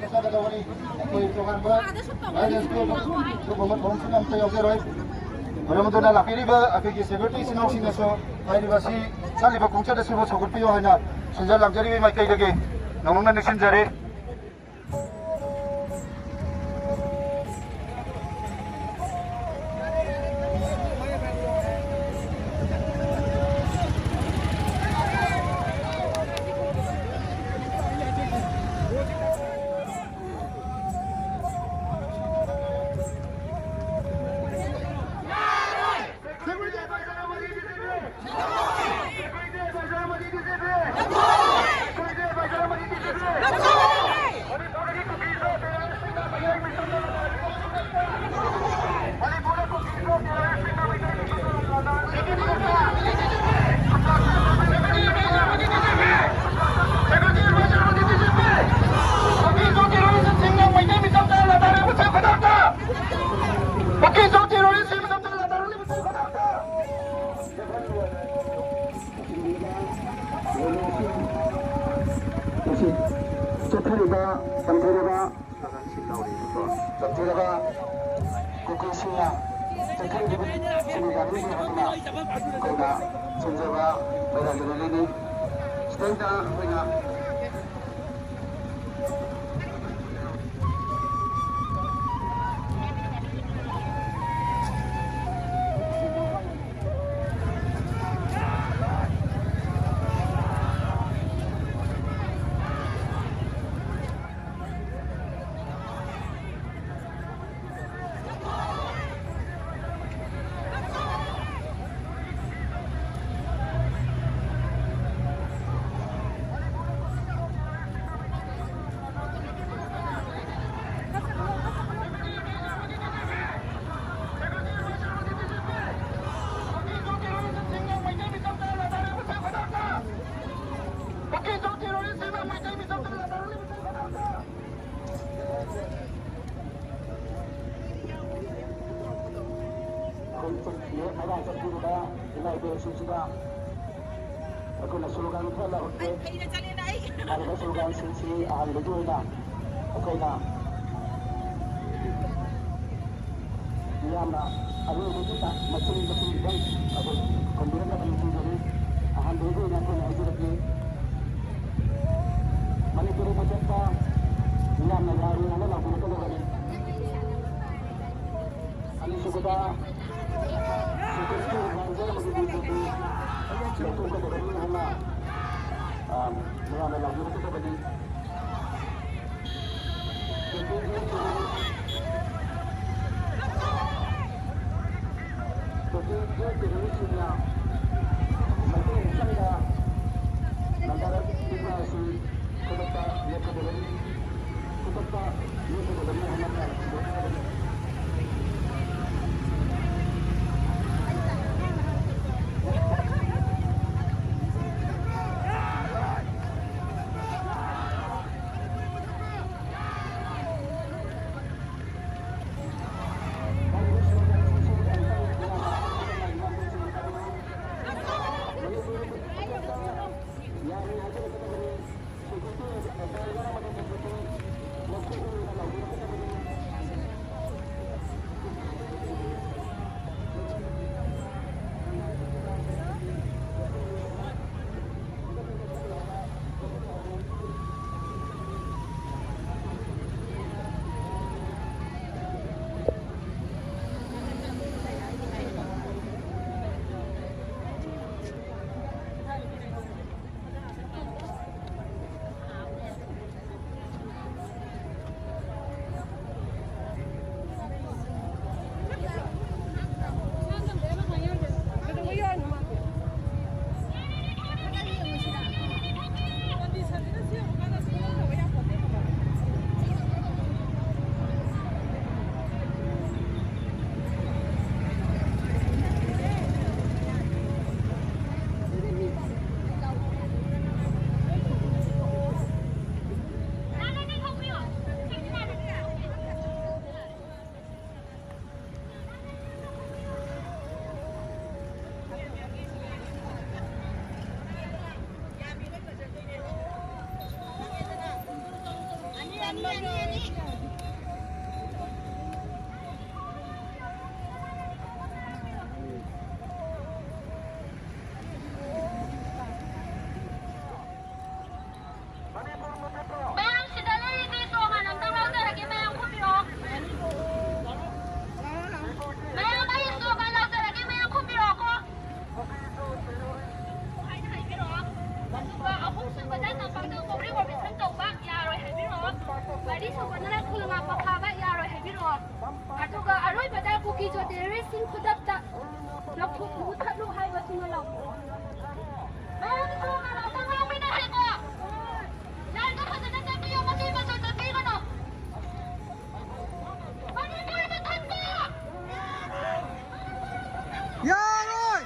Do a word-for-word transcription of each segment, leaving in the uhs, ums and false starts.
ꯆꯠꯀꯗꯧꯕꯅꯤ꯫ ꯑꯩꯈꯣꯏ ꯇꯣꯉꯥꯟꯕ violence ꯀꯤ ꯑꯗꯨꯒꯨꯝꯕ ꯊꯧꯔꯝꯁꯤꯡ ꯑꯝꯇ ꯌꯥꯎꯖꯔꯣꯏ꯫ ꯃꯔꯝ ꯑꯗꯨꯅ ꯂꯥꯛꯄꯤꯔꯤꯕ ꯑꯩꯈꯣꯏꯒꯤ security ꯏꯆꯤꯟ ꯏꯅꯥꯎꯁꯤꯡꯅꯁꯨ ꯍꯥꯏꯔꯤꯕ ꯑꯁꯤ ꯆꯠꯂꯤꯕ ꯈꯣꯡꯆꯠ ꯑꯁꯤꯕꯨ ꯁꯧꯒꯠꯄꯤꯌꯨ ꯍꯥꯏꯅ ꯁꯤꯟꯖ ꯂꯥꯡꯖꯔꯤꯕ ꯃꯥꯏꯀꯩꯗꯒꯤ ꯅꯧꯅ ꯅꯤꯡꯁꯤꯡꯖꯔꯤ꯫ ꯆꯠꯊꯔꯤꯕ, ꯇꯝꯊꯔꯤꯕ, ꯇꯝꯊꯔꯕ ꯀꯨꯀꯤꯁꯤꯡꯅ ꯆꯠꯊꯔꯤꯕ ꯁꯤꯡꯅ ꯃꯤꯒꯤ ꯍꯧꯅ ꯑꯩꯈꯣꯏꯅ ꯁꯦꯝꯖꯕ ꯃꯩꯔꯥꯒꯤ ꯔꯦꯂꯤꯅꯤ꯫ ꯁꯤꯗꯩꯗ ꯑꯩꯈꯣꯏꯅ ꯃꯔꯥꯡ ꯆꯠꯄꯤꯔꯤꯕ ꯏꯃꯥ ꯏꯕꯦꯜꯁꯤꯡꯁꯤꯗ ꯑꯩꯈꯣꯏꯅ ꯁ꯭ꯂꯣꯒꯥꯟ ꯈꯔ ꯂꯧꯍꯧꯒꯦ꯫ ꯍꯥꯏꯔꯤꯕ ꯁ꯭ꯂꯣꯒꯥꯟꯁꯤꯡꯁꯤ ꯑꯍꯥꯟꯕꯒꯤ ꯑꯣꯏꯅ ꯑꯩꯈꯣꯏꯅ ꯃꯤꯌꯥꯝꯅ ꯑꯔꯣꯏꯕꯒꯤ ꯃꯁꯤꯡ ꯃꯁꯤꯡꯗꯪ ꯑꯗꯨ ꯈꯨꯝꯕꯤꯔꯝꯕꯗ ꯅꯤꯡꯁꯤꯡꯖꯔꯤ꯫ ꯑꯍꯥꯟꯕꯒꯤ ꯑꯣꯏꯅ ꯑꯩꯈꯣꯏꯅ ꯍꯥꯏꯖꯔꯛꯀꯦ, ꯃꯅꯤꯄꯨꯔꯤ ꯃꯆꯦꯠꯇ ꯃꯤꯌꯥꯝꯅ ꯌꯥꯔꯦ ꯍꯥꯏꯅ ꯂꯥꯎꯕꯤꯔꯛꯀꯗꯕꯅꯤ꯫ ꯑꯅꯤꯁꯨꯕꯗ ꯁꯤꯀ꯭ꯌꯨꯔꯤꯇꯤ ꯂꯥꯟꯖꯦꯜ ꯑꯃꯗꯤ ꯂꯦꯞꯊꯣꯛꯀꯗꯕꯅꯤ ꯍꯥꯏꯅ, ꯑ, ꯃꯌꯥꯝꯅ ꯂꯥꯎꯕꯤꯔꯛꯀꯗꯕꯅꯤ꯫ ꯇꯣꯇꯦꯜ ꯇꯦꯔꯣꯔꯤꯁꯁꯤꯡꯅ ꯃꯩꯇꯩ ꯃꯆꯥꯗ ꯅꯝꯕꯔ ꯄꯤꯕ ꯑꯁꯤ ꯈꯨꯗꯛꯇ ꯂꯦꯞꯀꯗꯕꯅꯤ꯫ ꯈꯨꯗꯛꯇ ꯂꯦꯞꯀꯗꯕꯅꯤ ꯍꯥꯏꯅ ꯈꯪꯍꯟꯖꯔꯤ꯫ ꯃꯌꯥꯝ ꯁꯤꯗ ꯂꯩꯔꯤꯕꯤ ꯇꯣꯉꯥꯟ ꯑꯝꯇꯪ ꯂꯧꯖꯔꯒꯦ, ꯃꯌꯥꯝ ꯈꯨꯝꯕꯤꯔꯛꯑꯣ꯫ ꯃꯌꯥꯝ ꯑꯩ ꯇꯣꯉꯥꯟ ꯂꯧꯖꯔꯒꯦ, ꯃꯌꯥꯝ ꯈꯨꯝꯕꯤꯔꯛꯑꯣ꯫ ꯑꯗꯨꯒ ꯑꯍꯨꯝꯁꯨꯕꯗ ꯇꯝꯄꯥꯛꯇ ꯀꯣꯕ꯭ꯔꯤ ꯀꯣꯕ꯭ꯔꯤ ꯁꯟ ꯇꯧꯕ ꯌꯥꯔꯣꯏ ꯍꯥꯏꯕꯤꯔꯛꯑꯣ꯫ ꯃꯔꯤꯁꯨꯕꯗꯅ ꯈꯨꯜ ꯉꯥꯛꯄ ꯐꯥꯕ ꯌꯥꯔꯣꯏ ꯍꯥꯏꯕꯤꯔꯛꯑꯣ꯫ ꯑꯗꯨꯒ ꯑꯔꯣꯏꯕꯗ ꯀꯨꯀꯤꯖꯣ ꯇꯦꯔꯣꯔꯤꯁꯁꯤꯡ ꯈꯨꯗꯛꯇ ꯂꯧꯊꯣꯛ-, ꯃꯨꯊꯠꯂꯨ ꯍꯥꯏꯕꯁꯤꯃ ꯂꯧ꯫ ꯃꯌꯥꯝ ꯊꯣꯡ ꯍꯥꯟꯅ ꯑꯝꯇ ꯉꯥꯛꯃꯤꯟꯅꯁꯤꯀꯣ꯫ ꯂꯥꯏꯔꯤꯛꯇꯣ ꯐꯖꯅ ꯇꯝꯕꯤꯌꯣ, ꯃꯆꯦ ꯃꯆꯜ ꯇꯝꯕꯤꯒꯅꯨ꯫ ꯃꯅꯤꯄꯨꯔ ꯃꯊꯟꯇ! ꯌꯥꯔꯣꯏ!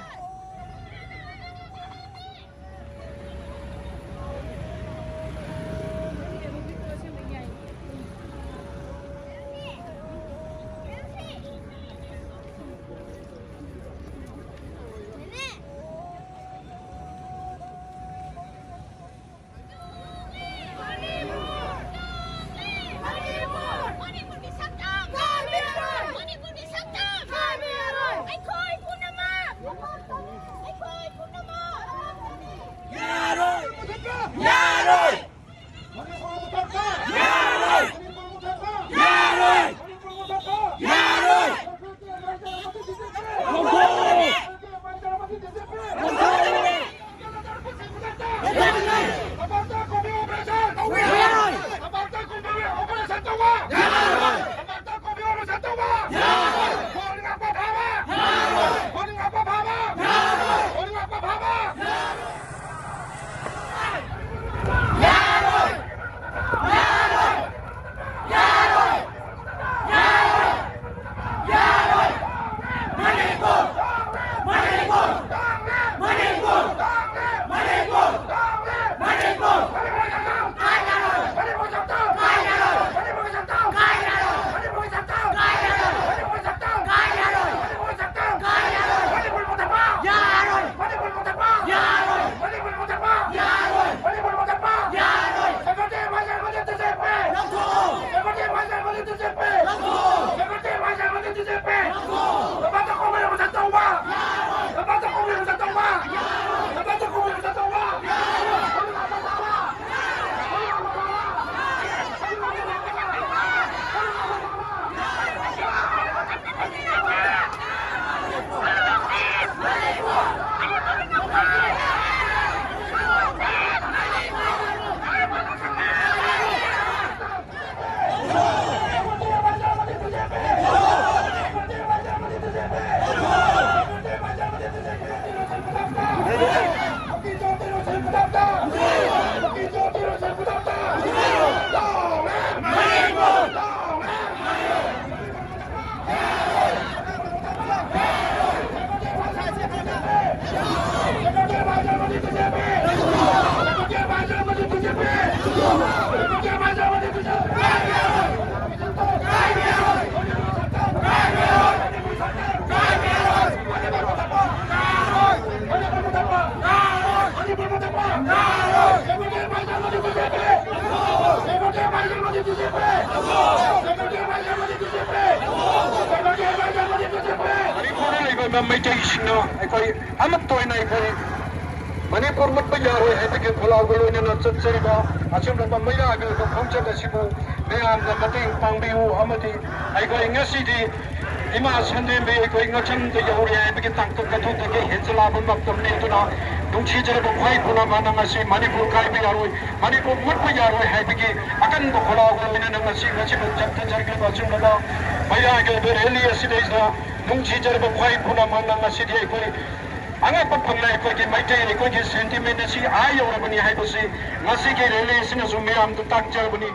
ꯃꯅꯤꯄꯨꯔꯗ ꯂꯩꯕ ꯃꯩꯇꯩꯁꯤꯡꯅ ꯑꯩꯈꯣꯏ ꯑꯃꯠꯇ ꯑꯣꯏꯅ ꯑꯩꯈꯣꯏ ꯃꯅꯤꯄꯨꯔ ꯃꯨꯠꯄ ꯌꯥꯔꯣꯏ ꯍꯥꯏꯕꯒꯤ ꯈꯣꯜꯂꯥꯎꯒ ꯂꯣꯏꯅꯅ ꯆꯠꯆꯔꯤꯕ ꯑꯆꯨꯝꯂꯕ ꯃꯩꯔꯥꯒꯤ ꯑꯣꯏꯕ ꯈꯣꯡꯆꯠ ꯑꯁꯤꯕꯨ ꯃꯌꯥꯝꯅ ꯃꯇꯦꯡ ꯄꯥꯡꯕꯤꯌꯨ꯫ ꯑꯃꯗꯤ ꯑꯩꯈꯣꯏ ꯉꯁꯤꯗꯤ ꯏꯃꯥ ꯁꯟꯗꯦꯝꯕꯤ ꯑꯩꯈꯣꯏ ꯉꯛꯁꯝꯗ ꯌꯧꯔꯦ ꯍꯥꯏꯕꯒꯤ ꯇꯥꯡꯀꯛ ꯑꯗꯨꯗꯒꯤ ꯍꯦꯟꯖꯂꯛꯑꯕ ꯃꯇꯝꯅꯤ꯫ ꯑꯗꯨꯅ ꯅꯨꯡꯁꯤꯖꯔꯕ ꯈ꯭ꯋꯥꯏ ꯄꯨꯝꯅꯃꯛꯅ ꯉꯁꯤ ꯃꯅꯤꯄꯨꯔ ꯀꯥꯏꯕ ꯌꯥꯔꯣꯏ, ꯃꯅꯤꯄꯨꯔ ꯃꯨꯠꯄ ꯌꯥꯔꯣꯏ ꯍꯥꯏꯕꯒꯤ ꯑꯀꯟꯕ ꯈꯣꯜꯂꯥꯎꯒ ꯂꯣꯏꯅꯅ ꯉꯁꯤ ꯉꯁꯤꯐꯥꯎ ꯆꯠꯊꯖꯔꯛꯂꯤꯕ ꯑꯆꯨꯝꯂꯕ ꯃꯩꯔꯥꯒꯤ ꯑꯣꯏꯕ ꯔꯦꯂꯤ ꯑꯁꯤꯗꯩꯁꯤꯗ ꯅꯨꯡꯁꯤꯖꯔꯕ ꯈ꯭ꯋꯥꯏ ꯄꯨꯝꯅꯃꯛꯅ ꯉꯁꯤꯗꯤ ꯑꯩꯈꯣꯏ ꯑꯉꯛꯄ ꯐꯪꯂꯦ꯫ ꯑꯩꯈꯣꯏꯒꯤ ꯃꯩꯇꯩ ꯑꯩꯈꯣꯏꯒꯤ ꯁꯦꯟꯇꯤꯃꯦꯟ ꯑꯁꯤ ꯑꯥ ꯌꯧꯔꯕꯅꯤ ꯍꯥꯏꯕꯁꯤ ꯉꯁꯤꯒꯤ ꯔꯦꯂꯤ ꯑꯁꯤꯅꯁꯨ ꯃꯌꯥꯝꯗ ꯇꯥꯛꯆꯕꯅꯤ꯫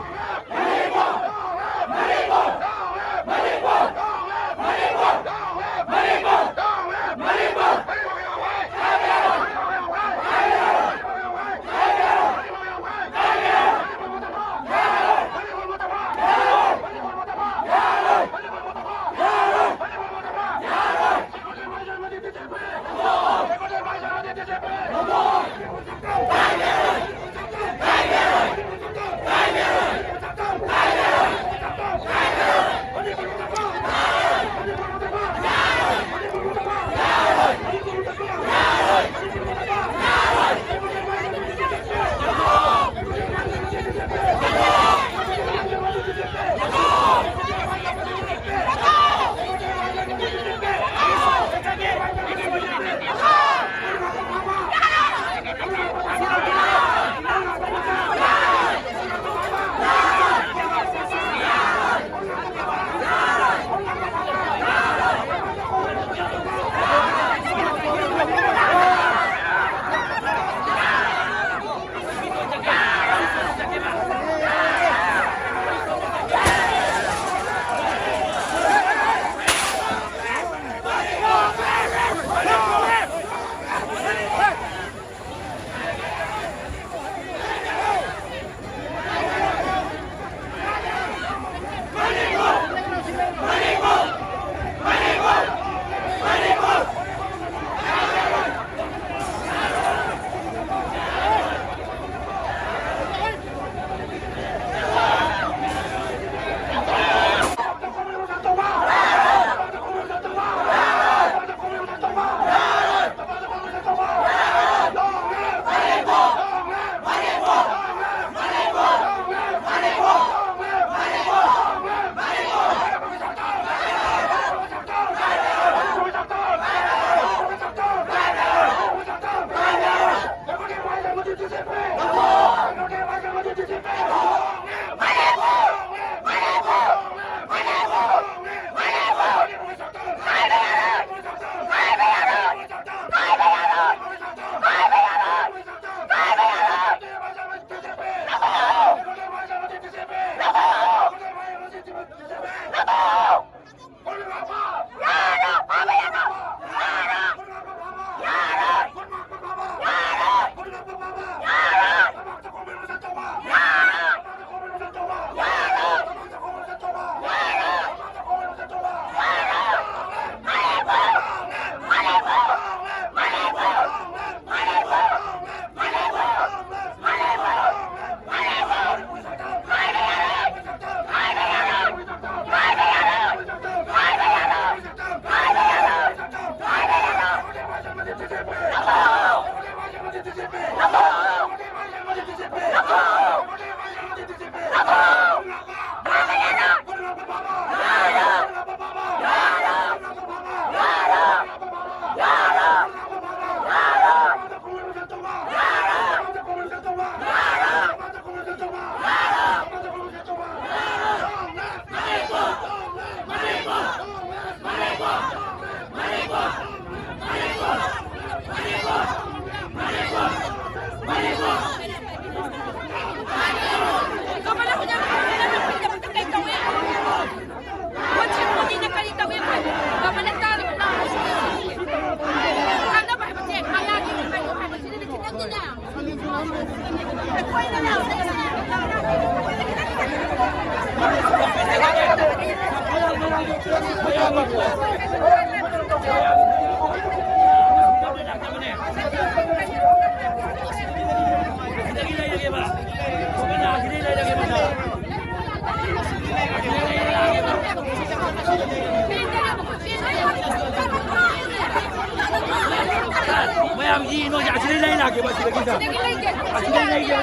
ꯃꯌꯥꯝ ꯌꯦꯡꯉꯣ, ꯑꯁꯤꯗ ꯂꯩ ꯂꯥꯛꯀꯦꯕ, ꯑꯁꯤꯗꯒꯤ ꯁꯥ꯫ ꯑꯁꯤꯗ ꯂꯩꯒꯦ, ꯑꯁꯤꯗ ꯂꯩꯒꯦꯕ꯫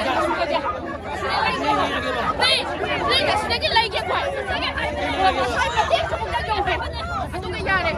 ꯂꯩ, ꯂꯩ, ꯑꯁꯤꯗꯒꯤ ꯂꯩꯒꯦ ꯑꯩꯈꯣꯏ꯫ ꯁꯤꯗꯒꯤ ꯃꯇꯦꯛ ꯑꯃꯨꯛꯇ ꯌꯧꯒꯦ꯫ ꯑꯗꯨꯒ ꯌꯥꯔꯦ꯫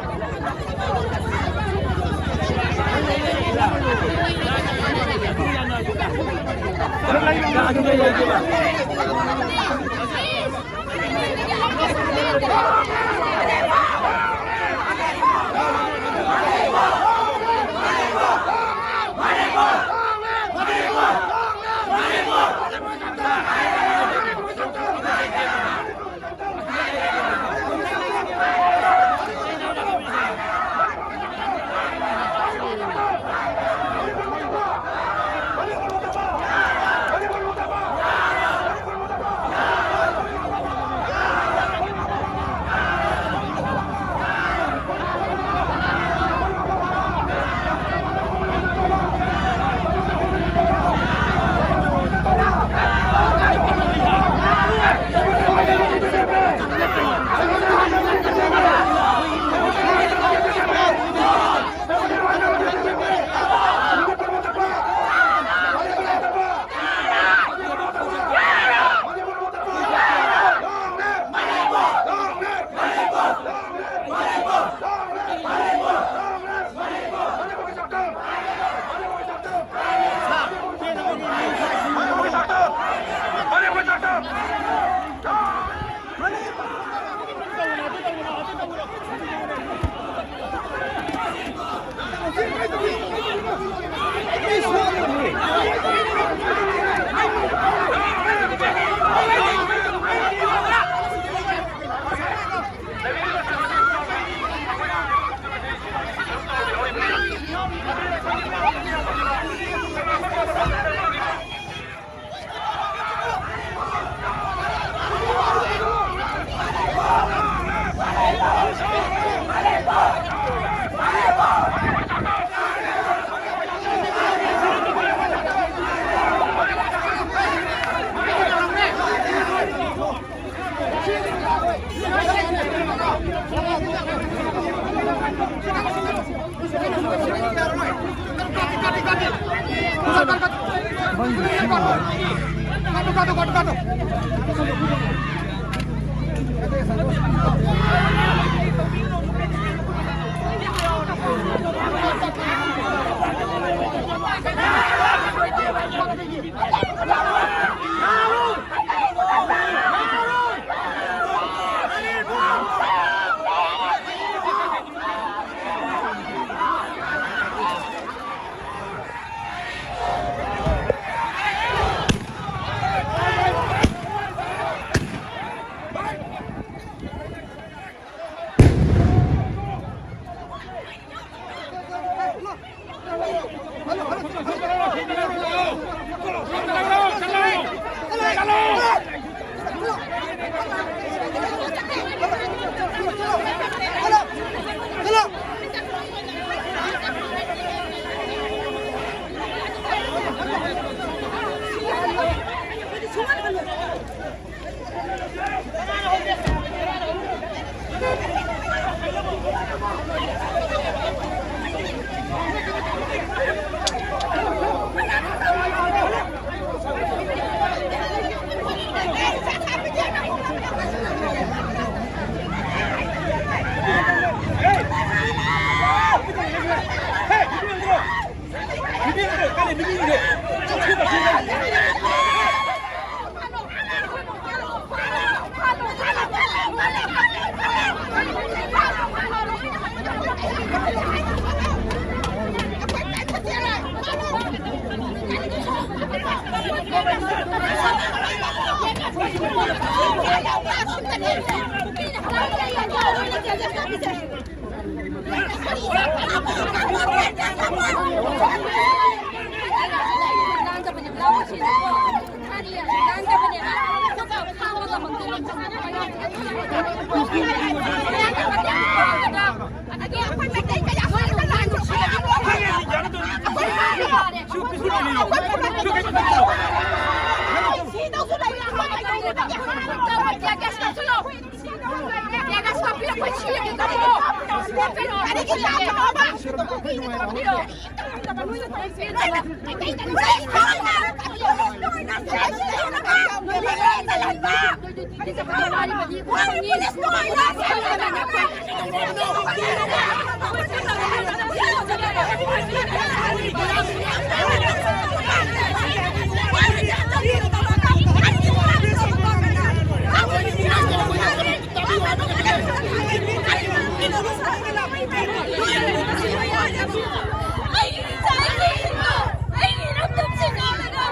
ꯑꯩꯒꯤ ꯏꯆꯥ ꯏꯁꯨꯁꯤꯡꯗꯣ, ꯑꯩꯒꯤ ꯏꯔꯝꯗꯝꯁꯤꯡ ꯉꯥꯛꯂꯒ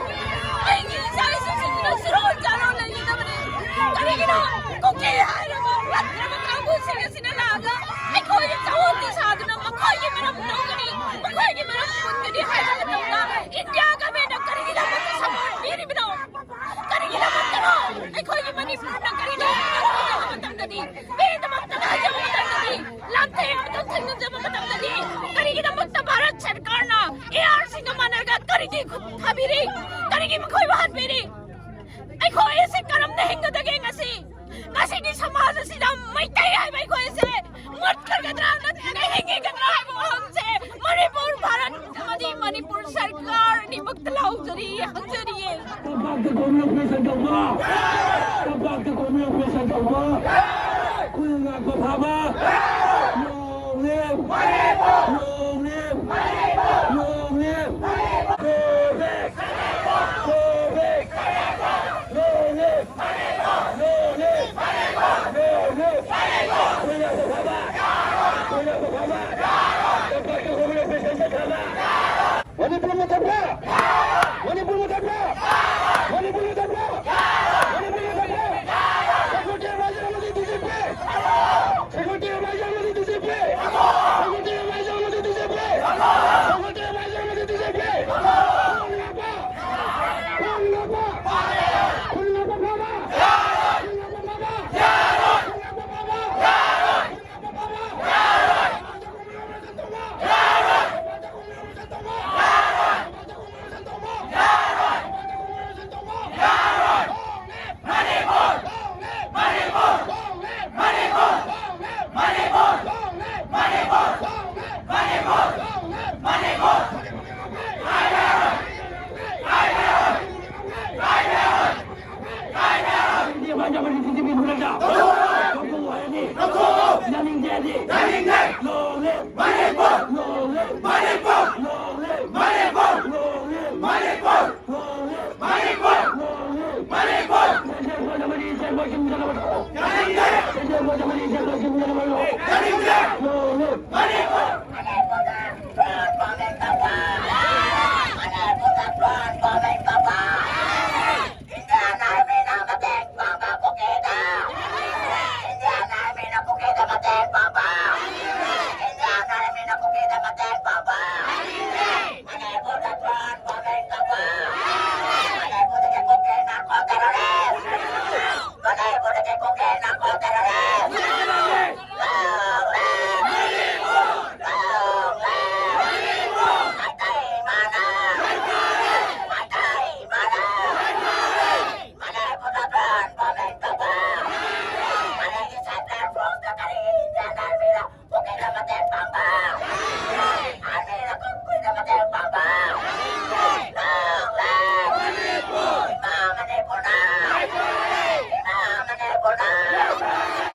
ꯑꯩꯒꯤ ꯏꯆꯥ ꯏꯁꯨꯁꯤꯡꯗꯨꯅ ꯁꯨꯔꯣꯟ ꯆꯥꯔꯣꯟ ꯂꯩꯒꯗꯕꯅꯤ꯫ ꯀꯔꯤꯒꯤꯅꯣ ꯀꯨꯀꯤ ꯍꯥꯏꯔꯕ ꯐꯠꯇ꯭ꯔꯕ ꯀꯥꯡꯕꯨꯁꯤꯡ ꯑꯁꯤꯅ ꯂꯥꯛꯑꯒ ꯑꯩꯈꯣꯏꯒꯤ ꯆꯥꯎꯈꯠꯇꯤ ꯁꯥꯗꯨꯅ ꯃꯈꯣꯏꯒꯤ ꯃꯔꯝ ꯇꯧꯒꯅꯤ, ꯃꯈꯣꯏꯒꯤ ꯃꯔꯝ ꯄꯨꯟꯒꯅꯤ ꯍꯥꯏꯕ ꯃꯇꯝꯗ ꯏꯟꯗꯤꯌꯥ ꯒꯚꯔꯟꯃꯦꯟꯠꯅ ꯀꯔꯤꯒꯤꯗꯃꯛꯇ ꯁꯄꯣꯔꯠ ꯄꯤꯔꯤꯕꯅꯣ? ꯀꯔꯤꯒꯤꯗꯃꯛꯇꯅꯣ? ꯑꯩꯈꯣꯏꯒꯤ ꯃꯅꯤꯄꯨꯔꯅ ꯀꯔꯤꯅꯣ ꯍꯥꯏꯕ ꯃꯇꯝꯗꯗꯤ, ꯃꯤꯒꯤꯗꯃꯛꯇ ꯍꯥꯏꯖꯕ ꯃꯇꯝꯗꯗꯤ, ꯂꯥꯟꯊꯦꯡꯕꯗ ꯊꯦꯡꯅꯖꯕ ꯃꯇꯝꯗꯗꯤ, ꯀꯔꯤꯒꯤꯗꯃꯛꯇ ꯚꯥꯔꯠ ꯁꯔꯀꯥꯔꯅ ꯑꯦ ꯑꯥꯔꯁꯤꯒ ꯃꯥꯟꯅꯔꯒ ꯀꯔꯤꯒꯤ ꯈꯨꯠ ꯊꯥꯕꯤꯔꯤ? ꯀꯔꯤꯒꯤ ꯃꯈꯣꯏꯕꯨ ꯍꯥꯠꯄꯤꯔꯤ? ꯑꯩꯈꯣꯏ ꯑꯁꯤ ꯀꯔꯝꯅ ꯍꯤꯡꯒꯗꯒꯦ ꯉꯁꯤ? ꯉꯁꯤꯒꯤ ꯁꯃꯥꯖ ꯑꯁꯤꯗ ꯃꯩꯇꯩ ꯍꯥꯏꯕ ꯑꯩꯈꯣꯏ ꯑꯁꯦ ꯃꯨꯠꯈ꯭ꯔꯒꯗ꯭ꯔꯥ ꯅꯠꯇ꯭ꯔꯒ ꯍꯤꯡꯈꯤꯒꯗ꯭ꯔꯥ ꯍꯥꯏꯕ ꯋꯥꯍꯪꯁꯦ ꯃꯅꯤꯄꯨꯔ ꯚꯥꯔꯠ ꯑꯃꯗꯤ ꯃꯅꯤꯄꯨꯔ ꯁꯔꯀꯥꯔ ꯑꯅꯤꯃꯛꯇ ꯂꯥꯎꯖꯔꯤ, ꯍꯪꯖꯔꯤꯌꯦ꯫ ꯇꯝꯄꯥꯛꯇ ꯀꯣꯝꯂ ꯑꯣꯄꯔꯦꯁꯟ ꯇꯧꯕ! ꯇꯝꯄꯥꯛꯇ ꯀꯣꯝꯂ ꯑꯣꯄꯔꯦꯁꯟ ꯇꯧꯕ! ꯈꯨꯜ ꯉꯥꯛꯄ ꯐꯥꯕ! Long live! Long live! Long live! Go back! Go back! Long live! Long live! Long live! ꯈꯨꯜ ꯉꯥꯛꯄ ꯐꯥꯕ! ꯈꯨꯜ ꯉꯥꯛꯄ ꯐꯥꯕ! ꯇꯝꯄꯥꯛꯇ ꯀꯣꯝꯂ ꯑꯣꯄꯔꯦꯁꯟ ꯆꯠꯊꯕ! ꯃꯅꯤꯄꯨꯔ ꯃꯨꯠꯊꯠꯄ! ꯃꯅꯤꯄꯨꯔ ꯃꯨꯠꯊꯠꯄ! ꯃꯅꯤꯄꯨꯔ ꯃꯨꯠꯊꯠꯄ! ꯃꯅꯤꯄꯨꯔ ꯃꯨꯠꯊꯠꯄ! Security advisor ꯑꯃꯗꯤ D G P! Security advisor ꯑꯃꯗꯤ D G P! Security advisor ꯑꯃꯗꯤ D G P! Security advisor ꯑꯃꯗꯤ D G P! ꯈꯨꯜ ꯉꯥꯛꯄ! ꯈꯨꯜ ꯉꯥꯛꯄ! ꯈꯨꯜ ꯉꯥꯛꯄ ꯐꯥꯕ! ꯈꯨꯜ ꯉꯥꯛꯄ ꯐꯥꯕ! ꯈꯨꯜ ꯉꯥꯛꯄ ꯐꯥꯕ! ꯂꯧꯊꯣꯛꯑꯣ! ꯂꯧꯊꯣꯛꯑꯣ ꯍꯥꯏꯔꯗꯤ! ꯂꯧꯊꯣꯛꯑꯣ! ꯌꯥꯅꯤꯡꯗꯦ ꯍꯥꯏꯔꯗꯤ! ꯌꯥꯅꯤꯡꯗꯦ! Long live! Manipur! Long live! Manipur! Long live! Manipur! Long live! Manipur! Long live! Manipur! Long live! Manipur! ꯌꯥꯅꯤꯡꯗꯦ! ꯌꯥꯅꯤꯡꯗꯦ! Long live! ꯃꯅꯤꯄꯨꯔ! ꯃꯅꯤꯄꯨꯔꯗ ꯐꯨꯔꯨꯞ ꯐꯪꯅꯤꯡꯗꯕ!